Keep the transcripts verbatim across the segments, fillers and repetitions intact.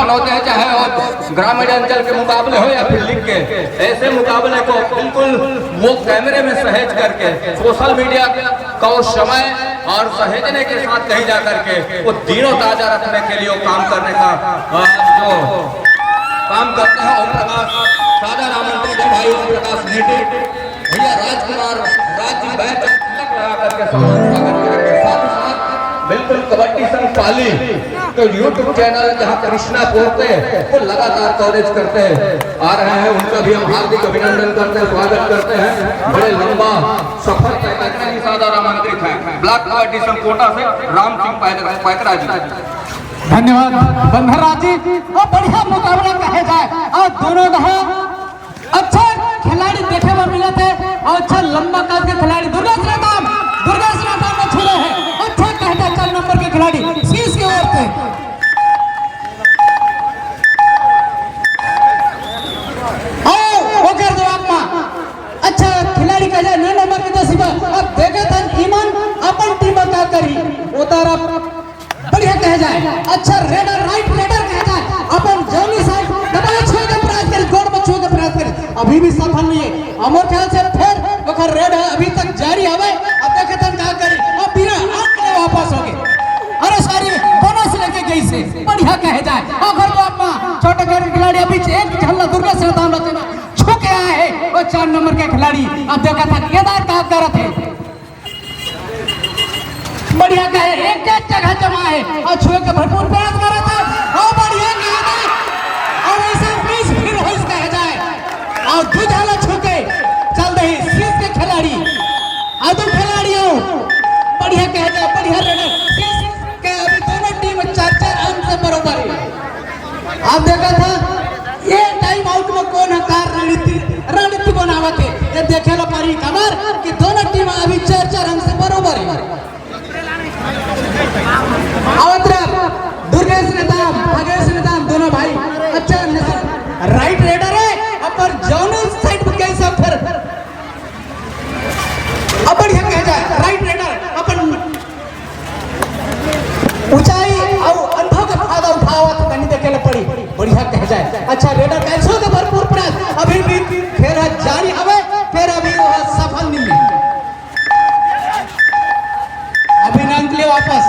होते हैं, चाहे वो ग्रामीण अंचल के मुकाबले हो या फिर लीग के, ऐसे मुकाबले को बिल्कुल वो कैमरे में सहेज करके सोशल मीडिया का वो समय और सहेजने के साथ कहीं जा करके वो दिनों ताजा रखने के लिए वो काम करने का, अ, जो काम करता है ओम प्रकाश, सादर आमंत्रित है भाई ओम प्रकाश नेटी। भैया राजकुमार राज जी बैच लगा करके स्वागत करेंगे। साथ ही साथ बिल्कुल कबड्डी संघ पाली तो YouTube चैनल जहां कृष्णा पोते वो लगातार कवरेज करते हैं, आ रहे हैं, उनका भी हम हार्दिक अभिनंदन करते हैं, स्वागत करते हैं। बड़े लंबा सफर तय करने की सादर आमंत्रित है ब्लॉक कबड्डी संघ कोटा से राम सिंह पैकरा जी। धन्यवाद बंधराज जी, और बढ़िया मुकाबला कहे जाए और दोनों दहा अच्छा खिलाड़ी देखे बर मिलत हे और अच्छा लंबा कद के खिलाड़ी दुर्गेश नेताम, दुर्गेश नेताम में छुरे हे। अच्छा कहता चार नंबर के खिलाड़ी शीश के ओर से। और ओकर जवाब मा अच्छा खिलाड़ी कहे जाए नौ नंबर के जर्सी मा। अब देखे थन इमन अपन टीम का करी, उतारा बढ़िया कहे जाए, अच्छा रेडर, राइट रेडर कहे जाए, अपन जौनी साइड दबाए छुए के प्रयास करे, गोड़ में छुए के प्रयास करे, अभी भी सफल नहीं है। हमर ख्याल से फिर ओकर रेड है, अभी तक जारी हवे। अब देखे थन का करी, अब बिना आंक ले वापस हो गए। अरे सॉरी, बोनस लेके गई से बढ़िया कहे जाए। अगर तो अपना छोटे खिलाड़ी अभी एक झल्ला दुर्गा से दाम रचना छू के आए है वो चार नंबर के खिलाड़ी। अब देखा था केदार का करत है, बढ़िया कहे, एक एक जगह जमा है और छुए के भरपूर प्रयास करे थे। और बढ़िया कहे थे। और ऐसे बीस फिर होइस कहे जाए। और दू झाला छुके चल दे शीश के खिलाड़ी। और दू खिलाड़ी हो। बढ़िया कहे जाए, बढ़िया रहे। शीश के अभी दोनों टीम चार चार अंक से बरोबर है। आप देखा था ये टाइम आउट में कौन है कार रणनीति, रणनीति बनावत है। ये देखे ला पारी खबर कि दोनों टीम अभी चार चार अंक से बरोबर है। आवत रहा दुर्गेश नेताम, भागेश नेताम, दोनों भाई अच्छा नेता, राइट रेडर है, अपर जौने साइड में गए सब फिर। अब बढ़िया कहे जाए, राइट रेडर अपन ऊंचाई और अनुभव के फायदा उठावा तो कहीं देखे ला पड़ी, बढ़िया कहे जाए। अच्छा रेडर कैसे तो भरपूर प्रयास, अभी भी खेल जारी हवे, फिर अभी वो सफल नहीं है। अभी अंक ले वापस।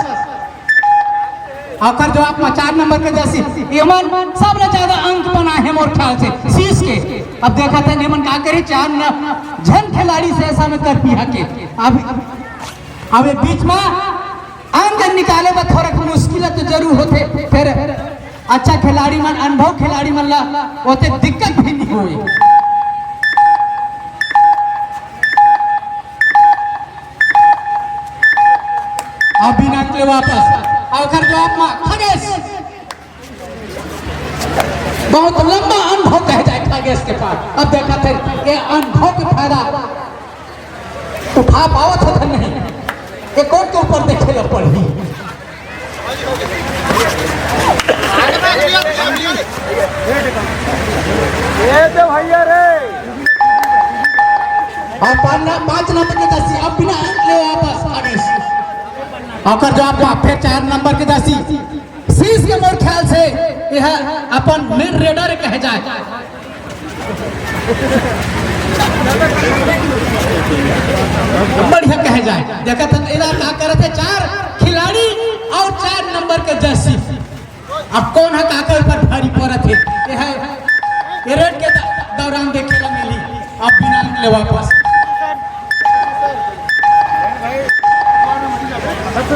ओकर जवाब में चार नंबर के जर्सी, एमन सबले ज्यादा अंक बनाए हे मोर ख्याल से शीश के। अब देखा था एमन का करी, चार न, झन खिलाड़ी से ऐसा में कर पिया के। अब, अब ये बीच में अंक निकाले में थोड़ा मुश्किल तो जरूर होते, फिर अच्छा खिलाड़ी मन, अनुभव खिलाड़ी मन ला ओते दिक्कत भी नहीं होई। अब बिना के वापस, ओकर जवाब मा खगेश। बहुत लंबा अनुभव कहे जाए खगेश के पास। अब देखा थे ये अनुभव के फायदा उठा पावत हो नहीं, ये कोर्ट के ऊपर देखे ला पड़ी। ये तो भैया रे। और पान-, पाँच नंबर के जर्सी, अब बिना अंक ले वापस आगे। ओकर जवाब बा, फिर चार नंबर के जर्सी। शीश के मोर ख्याल से यह अपन मेन रेडर कहे जाए। बढ़िया कहे जाए। देखा था इधर का करत है, चार खिलाड़ी और चार नंबर के जर्सी। अब कौन है काकर पर भारी पड़त है? ये है, ये रेड के द-, दौरान देखे ला मिली। अब बिना ले वापस।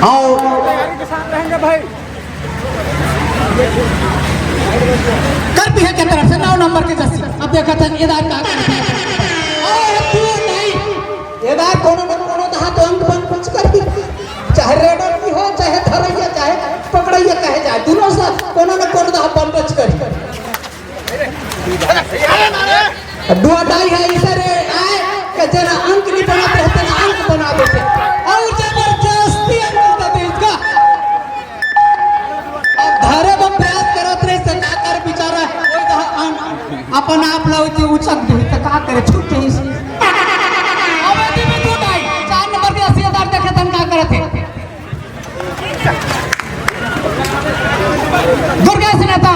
आओ। भाई। कर भी है के तरफ से नौ नंबर के जर्सी। अब देखा था ये दार का। और तू नहीं। ये दार कोनो न कोनो दहा तो अंक बन कुछ कर ही। चाहे रेडर की हो, चाहे धरैया, चाहे पकड़ैया कहे जाए, दोनों से कोनो न कोनो दहा बन बच करी। दुआटाई है इसे रे आए कि जना अंक नहीं बना देते ना अंक बना देते। और जबरदस्ती अंक दे दे इसका। अब धरे को प्रयास करत रहे से का कर बेचारा, कोई तो अन-, अपन आप ला उचे उचक दे तो का करे, छूट जाए इसे। अब ये भी दुआटाई, चार नंबर के अस्सी हजार देखे तन का करत है। दुर्गेश नेता,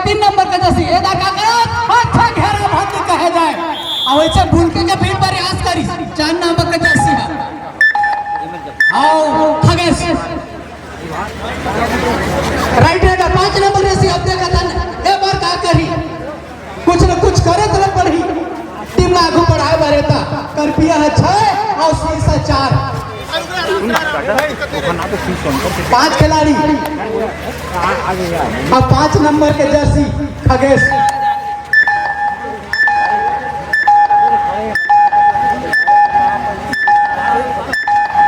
तीन नंबर के जर्सी, एदा का करत, अच्छा घेरा बंदी कहे जाए। अब ऐसे बुलके के भी प्रयास करी, चार नंबर के जर्सी है। आओ, खगेश। राइट रेडर, पाँच नंबर जर्सी, अब देखा था, ए बार का करी? कुछ न कुछ करे तो पड़ी। टीम ला आगू बढ़ाए बारे ता करपिया है छह और शीश है चार। पांच खिलाड़ी और पांच नंबर के जर्सी खगेश।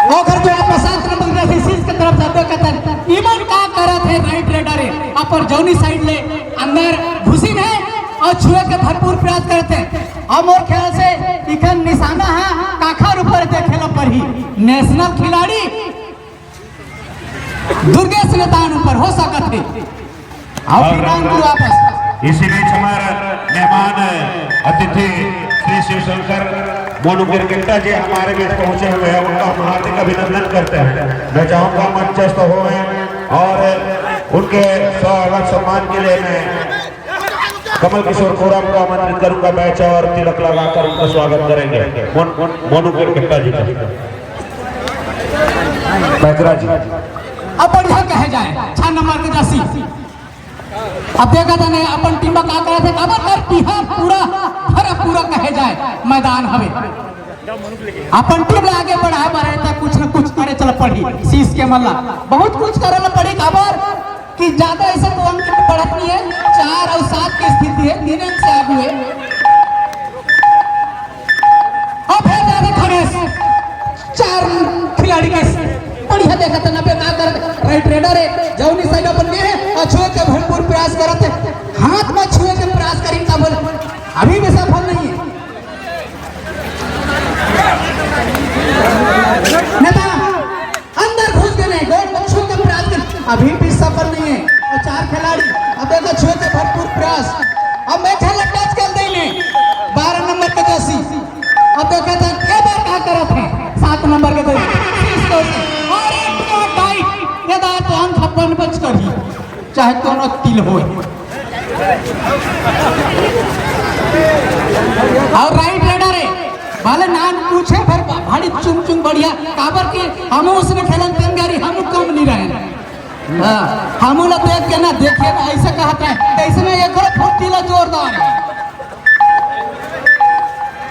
ओकर जो आप सात नंबर जर्सी शीश के तरफ से देखत हन, इमन का करत है राइट रेडर है, अपर जौनी साइड ले अंदर घुसिन है और छुए के भरपूर प्रयास करत है। और मोर ख्याल से इखन निशाना है काखर ऊपर देखे ला पड़ही। नेशनल खिलाड़ी दुर्गेश नेतान ऊपर हो सकत है। और और फिर राउंड वापस। इसी बीच हमारा मेहमान अतिथि श्री शिवशंकर मोनू गिरगिट्टा जी हमारे बीच पहुंचे हुए हैं, उनका हम हार्दिक अभिनंदन करते हैं। मैं चाहूंगा मंचस्थ हो और उनके स्वागत सम्मान के लिए मैं कमल किशोर कोराम को आमंत्रित करूंगा, बैच और तिलक लगाकर उनका स्वागत करेंगे। मोन-, मोन-, मोनू गिरगिट्टा जी का। बैचरा जी। अब बढ़िया कहे जाए, छह नंबर के जर्सी। अब देखा था ने अपन टीम में का करत है, काबर करत है, पूरा भरा पूरा कहे जाए मैदान हवे। अपन टीम ला आगे बढ़ाए बर है, त कुछ न कुछ करे चल पड़ही। शीश के मला बहुत कुछ करे ला पड़ही, काबर कि ज्यादा ऐसे तो अंक बढ़त नहीं है, चार और सात की स्थिति है, तीन अंक से आगू है। अब है ज्यादा खड़ेस, चार खिलाड़ी के बढ़िया देखा था, नब्बे का कर राइट रेडर है, जौनी साइड अपन गए हैं और छुए के भरपूर प्रयास करत है, हाथ में छुए के प्रयास करी तब अभी भी सफल नहीं है। नेता अंदर घुस गए, गोल में छू के प्रयास कर, अभी भी सफल नहीं है। और चार खिलाड़ी, अब देखो छू के भरपूर प्रयास। अब मैं खेल टच कर देने, बारह नंबर के जर्सी। अब देखा था, ये बार का करत है, सात नंबर के जर्सी। और एक डाइट, ये दांत तो हम छप्पन बच कर ही, चाहे कोनो तिल होए। और राइट रेडर है, भले नाम पूछे, फिर भारी चुम चुम बढ़िया, काबर के हम उसमें खेलन तेंगारी, हम कम नहीं रहे। हाँ, हम लोग देख के ना, देखिए ना, ऐसे कहत है, ऐसे में एक और फुर्तीला जोरदार है।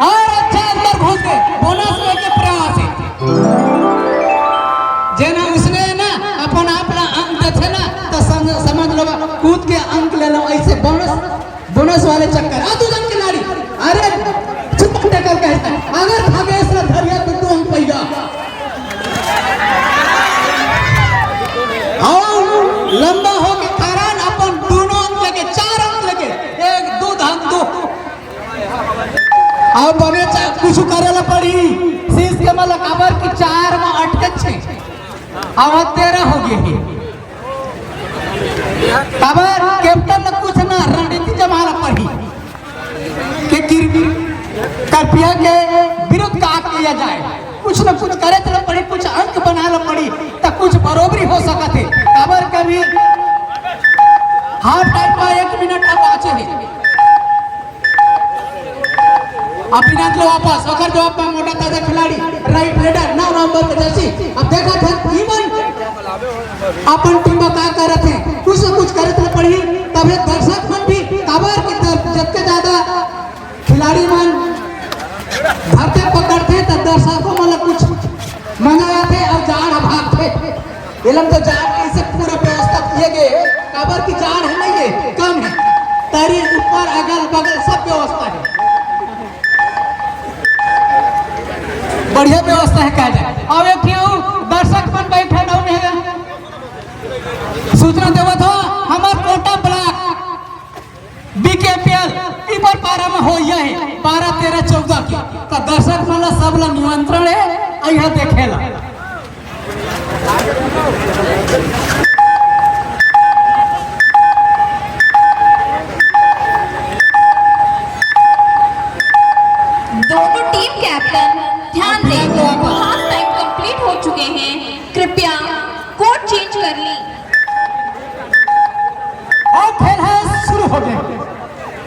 और अच्छा अंदर घुस गए, बोनस लेके प्रयास है। जेना उसने ना अपन आप ला अंक देथे ना, तो सम-, समझ लो, कूद के अंक ले लो, ऐसे बोनस, बोनस वाले चक्कर। आ दू जन खिलाड़ी, अरे चुप टकल कहता है, अगर भागेश ला धरिया तो तू अंक पैया। और लंबा हो के कारण अपन दोनों अंक लेके, चार अंक लेके, एक दो धान दो। अब बने चा-, कुछ करे ला पड़ी। शीश के मला काबर कि चार में अटके छे, अब तेरह हो गए ही। काबर कैप्टन ने कुछ ना रणनीति जमा ला पड़ी कि किर-, करपिया के विरुद्ध का किया जाए, कुछ न कुछ करे तो पड़ी, कुछ अंक बना ला पड़ी, तो कुछ बरोबरी हो सकत है। काबर कभी हाफ टाइम का एक मिनट अब बाचे है। अब बिना लो वापस, ओकर जवाब में मोटा ताजा खिलाड़ी, राइट रेडर, नौ नंबर के जर्सी। अब देखा था, इमन अपन टीम में का करत है, कुछ न कुछ करे तो पड़ी, तबे दर्शक मन भी काबर के तर-, जबके ज्यादा खिलाड़ी मन धरते पकड़ते, तब दर्शकों मन ला कुछ मजा आते और जाड़ भागते। एलम तो जाड़ के इसे पूरा व्यवस्था किए गए, काबर की जाड़ है नहीं है, कम है। तरी ऊपर अगल बगल सब व्यवस्था है, बढ़िया व्यवस्था है कहा जाए। अब एक ठो दर्शक मन बैठे न उन्हें सूचना देवत हो, हमार कोटा ब्लॉक बीकेपीएल पीपर पारा में हो यह है, बारह तेरह चौदह की, तो दर्शक मन ला सब ला निमंत्रण है, अइहा देखेला। दोनों टीम कैप्टन ध्यान दें, हाफ टाइम कंप्लीट हो चुके हैं, कृपया कोर्ट चेंज कर लें। और खेल है शुरू हो गया।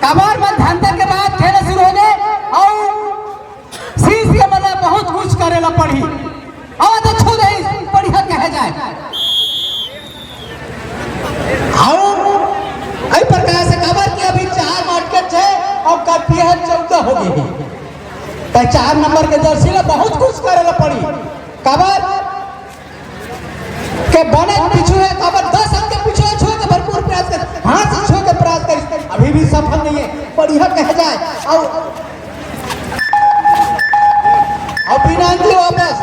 काबर म धंधा के बाद खेले शुरू हो जाए अउ शीश के मन ला बहुत कुछ करे ला पड़ही। अउ तो छू दे, बढ़िया कहे जाए। अउ एहि प्रकार से काबर कि अभी चार मार्केट है अउ कपिया चौदह हो गई है, तो चार नंबर के जर्सी ला बहुत कुछ करे ला पड़ी। काबर के बने पीछू है, काबर दस अंक के पीछू है, छुए के भरपूर प्रयास कर, हाथ से छुए के प्रयास कर, अभी भी सफल नहीं है। बढ़िया कहे जाए। अउ अउ बिना अंक ले वापस।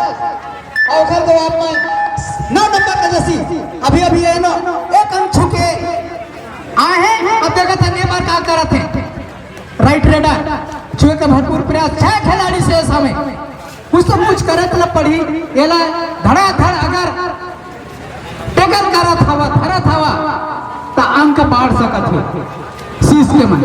अउ ओखर जवाब में नौ नंबर के जर्सी अभी अभी ये नो एक अंक छू के आए हैं। अब देखत हन ये बार का करत है। राइट रेडर छुए के भरपूर प्रयास, छह खिलाड़ी शेष हवे। कुछ तो कुछ करत ल पड़ही। एला धड़ाधड़ अगर टैकल करत हवा, धरत हवा, त अंक बाढ़ सकत हे शीश के मन।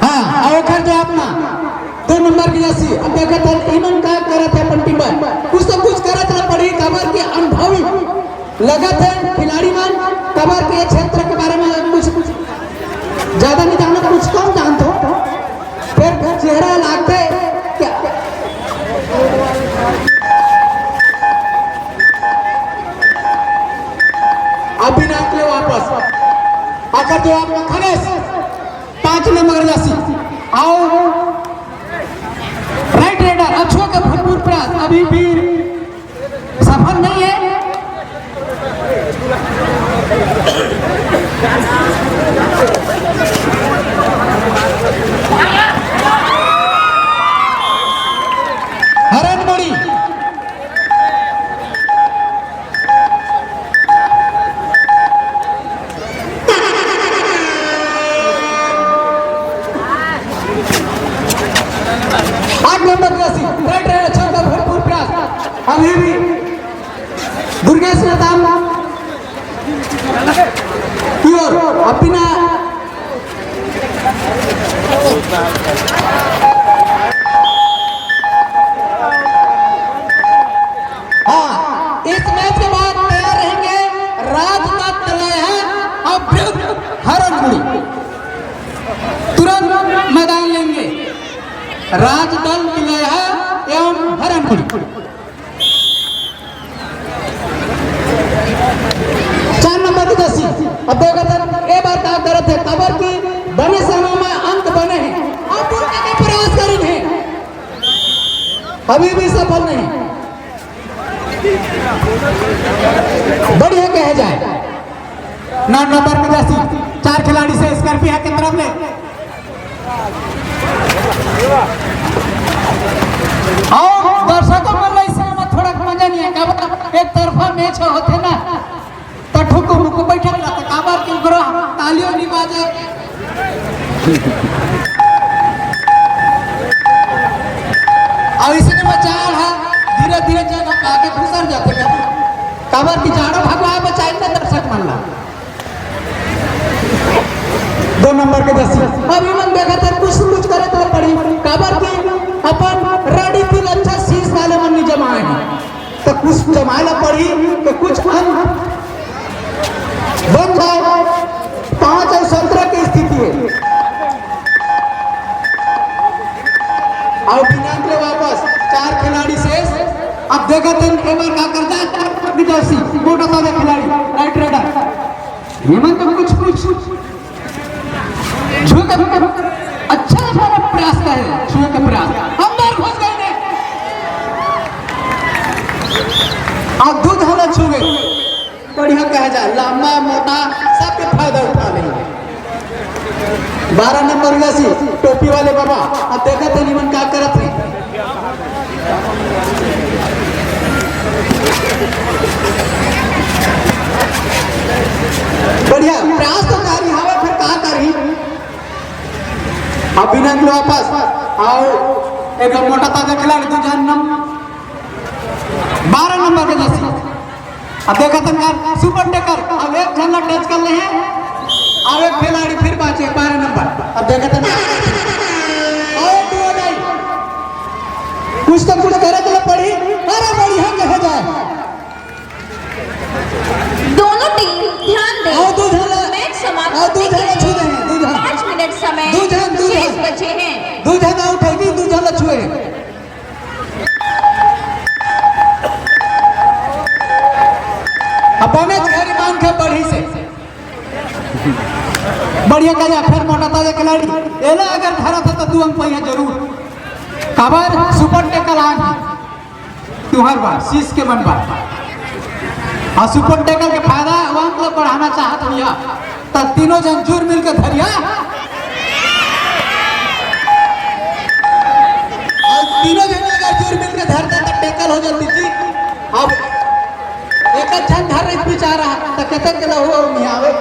हाँ, अउ ओखर जवाब ना, दो नंबर के जर्सी। अब देखत हन, इमन का करत हे अपन टीम बर। कुछ तो कुछ करत ल पड़ही, काबर के अनुभवी लगत हे खिलाड़ी मन, काबर के क्षेत्र के बारे में कुछ ज्यादा नहीं जानत, कुछ कम जानत हो, फिर चेहरा लागथे क्या? अब बिना अंक ले वापस। आखिर जवाब में खलेस, पाँच नंबर जर्सी। अउ राइट रेडर, अब छुए के भरपूर प्रयास, अभी भी सफल नहीं है। हरन मुड़ी। आठ नंबर जर्सी, राइट, राइट, अच्छा था, भरपूर प्रयास। अभी भी दुर्गेश नेताम की ओर, अब बिना हाँ, इस मैच के बाद तैयार रहेंगे राजदत्त लयहा और ब्रिज हरनगुड़ी। तुरंत मैदान लेंगे राजदत्त लयहा एवं हरनगुड़ी। चार नंबर के जर्सी। अब देखत हन ए बार का करत हे, काबर कि बने समय में अंक बने हैं, अब पूर्ण के प्रयास करिन हे, अभी भी सफल नहीं। बढ़िया कहे जाए। नौ नंबर के जर्सी, चार खिलाड़ी से स्कॉर्पिया के तरफ ले। अउ दर्शकों मन ला इस समय थोड़ा मजा नहीं है, काबर एक तरफा मैच होथे ना, त ठुकु मुकु बैठे ला, त काबर के ओकरो तालियों नहीं बाजे। अउ इसने में जाड़ हा धीरे धीरे जब आगे घुसर जाथे, काबर कि जाड़ो भगवा बचाई ना दर्शक मन ला। दो नंबर के जर्सी। अब इमन देखत हे, कुछ न कुछ करे तो पड़ी, काबर कि अपन रेडी फील अच्छा शीश वाले मन नहीं जमाए हैं, तो कुछ जमाए ला पड़ी कि कुछ अंक बन जाए। पाँच और सत्रह की स्थिति है। अउ बिना अंक ले वापस चार खिलाड़ी शेष। अब देखत हन एमन का करता है, चार नंबर के जर्सी, मोटा ताजा खिलाड़ी, राइट रेडर। एमन तो कुछ, कुछ छुए के, अच्छा सारा प्रयास का है, छुए के प्रयास। अंदर घुस गए ने। अउ दूध वाला छू गए। बढ़िया कहे जाए, लंबा, मोटा, सबके फायदा उठा लेंगे। बारह नंबर जर्सी, टोपी वाले बाबा, अब देखत हन इमन का करत हे। बढ़िया, प्रयास तो जारी हवे, फिर का करही? अब बिना अंक ले वापस, अउ एक मोटा ताजा खिलाड़ी, दू झन नम-, बारह नंबर के जर्सी। अब देखत हन यार, सुपर टेकर, अब एक झन ला टच कर ले हे, अब एक खिलाड़ी फिर बाचे, बारह नंबर। अब देखत हन यार, अउ दू हो जाई। कुछ तो कुछ करे के पड़ी। अरे बढ़िया कहे जाए। दू झन छू दे, दू झन। पाँच मिनट समय दू झन, दू झन। शेष बचे हैं। दू झन आउट है कि दू झन छुए। अब बने घरी मांग के बढ़ी से। बढ़िया कजा, फिर मोटा ताजा खिलाड़ी। एला अगर धरा था तो दू अंक पहिया जरूर। काबर सुपर टैकल आन तुहर बा, शीश के मन बा। और सुपर टैकल के फायदा वो अंक लोग बढ़ाना चाहत हुआ। त तीनों जन जुर मिल के धरिया। और तीनों जन अगर जुर मिल के धरते तो टैकल हो जाती थी। अब एक झन धर रही बेचारा, तो कहते के लहू और नहीं आवे।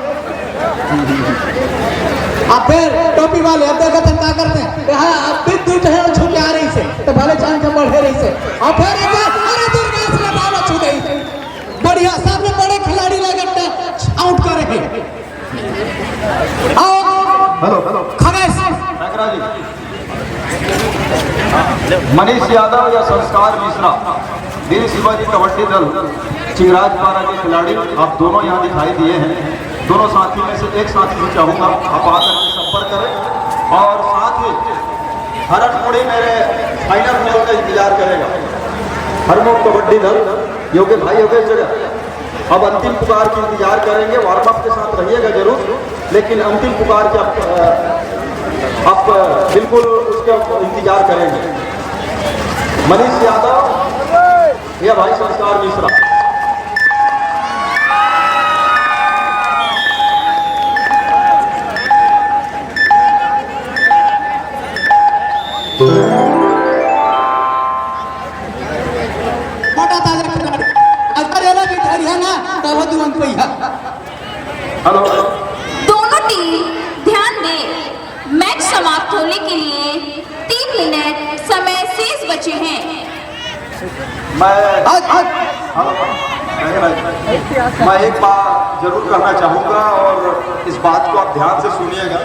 अब फिर टोपी वाले अब देखते हैं क्या करते हैं। हाँ, अब भी दू ठे छू के आ रही से, तो भले जान के बढ़े रही से। और फिर एक बार, अरे दुर्गा से बाबा छू गई। बढ़िया, सबसे बड़े खिलाड़ी लगे आउट करे हैं। आओ। Hello, hello. खगेश। काकरा जी। मनीष यादव या संस्कार मिश्रा, वीर शिवाजी कबड्डी दल, चिंगराजपारा के खिलाड़ी, आप दोनों यहाँ दिखाई दिए हैं। दोनों साथी में से एक साथी से चाहूँगा, आप आकर के संपर्क करें। और साथ ही हरनमुड़ी मेरे फाइनल बॉल का इंतजार करेगा। हरमोट कबड्डी दल, योगेश भाई, योगेश जगह। अब अंतिम पुकार की इंतजार करेंगे, वार्म अप के साथ रहिएगा जरूर, लेकिन अंतिम पुकार की आप, अ, आप बिल्कुल उसका इंतजार करेंगे। मनीष यादव या भाई संस्कार मिश्रा। मोटा ताजा खिलाड़ी। अगर एला भी धरिया ना, तब दू अंक पहिया। हेलो। दोनों टीम ध्यान दें, मैच समाप्त होने के लिए तीन मिनट समय शेष बचे हैं। मैं आज, आज। हेलो। मैं एक बात जरूर कहना चाहूँगा और इस बात को आप ध्यान से सुनिएगा।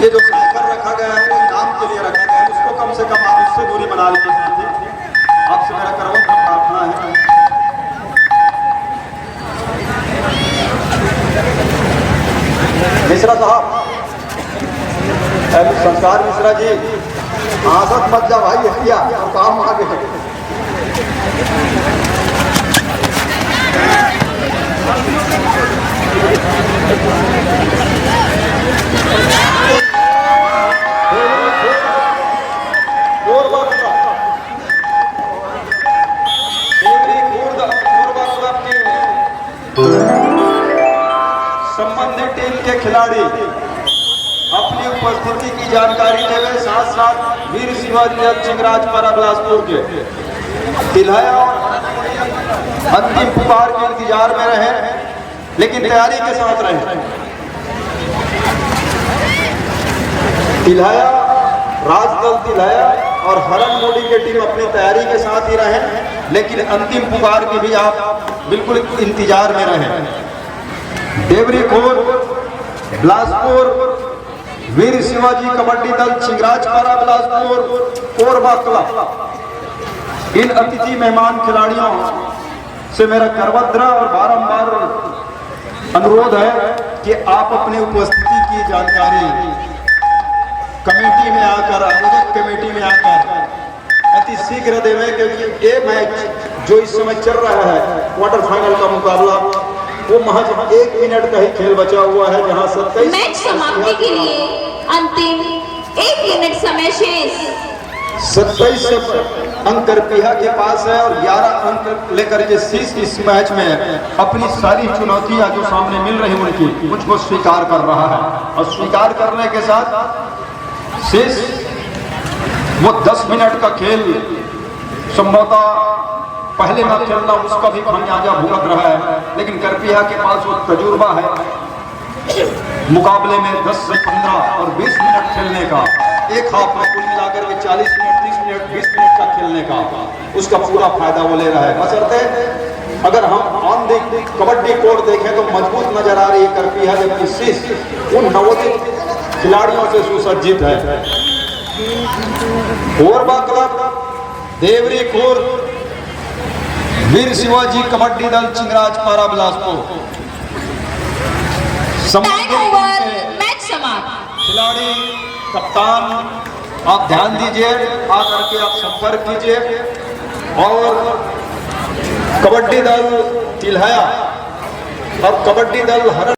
ये जो साइकिल रखा गया है, वो इनाम के लिए रखा गया है, उसको कम से कम आप उससे दूरी बना लीजिए। आपसे मेरा करबद्ध प्रार्थना है। मिश्रा साहब, अरे संस्कार मिश्रा जी, हंसत मत जा भाई, भैया, काम आ गए। कोरबा क्लब, देवरी खुर्द कोरबा क्लब के संबंधित टीम के खिलाड़ी अपनी उपस्थिति की जानकारी देवे, साथ साथ वीर शिवाजी चिंगराजपारा बिलासपुर के तिल्हाया अंतिम पुकार के इंतजार में रहे, लेकिन तैयारी के साथ रहे। तिल्हाया, राजदल तिल्हाया और हरनमोड़ी के टीम अपनी तैयारी के साथ ही रहे, लेकिन अंतिम पुकार की भी आप बिल्कुल इंतजार में रहे। देवरी खुर्द, बिलासपुर, वीर शिवाजी कबड्डी दल, चिंगराजपारा बिलासपुर, कोरबा क्लब, इन अतिथि मेहमान खिलाड़ियों से मेरा करबद्ध और बारंबार अनुरोध है कि आप अपनी उपस्थिति की जानकारी कमेटी में आकर, आयोजक कमेटी में आकर अति शीघ्र देवे, क्योंकि ये मैच जो इस समय चल रहा है, क्वार्टर फाइनल का मुकाबला, वो महज एक मिनट का ही खेल बचा हुआ है, जहां सत्ताईस मैच समाप्ति के लिए अंतिम एक मिनट समय शेष। सत्ताईस अंक करपीहा के पास है और ग्यारह अंक लेकर के शीश इस मैच में अपनी सारी चुनौतियां जो सामने मिल रही उनकी, उनको स्वीकार कर रहा है और स्वीकार करने के साथ शीश वो दस मिनट का खेल संभवतः पहले ना खेलना, उसका भी खामियाजा भुगत रहा है, लेकिन करपीहा के पास वो तजुर्बा है मुकाबले में दस से पन्द्रह और बीस मिनट खेलने का, एक हाफ में कुल मिलाकर के चालीस मिनट, तीस मिनट, बीस मिनट का खेलने का, उसका पूरा फायदा वो ले रहा है। बशर्ते अगर हम ऑन द कबड्डी कोर्ट देखें तो मजबूत नजर आ रही है करपीहा, जबकि शीश उन नवोदित खिलाड़ियों से सुसज्जित है। कोरबा क्लब, देवरी खुर्द, वीर शिवाजी कबड्डी दल, चिंगराजपारा बिलासपुर। Time over. खिलाड़ी, कप्तान, आप ध्यान दीजिए, आ करके आप संपर्क कीजिए। और कबड्डी दल तिल्हया और कबड्डी दल हर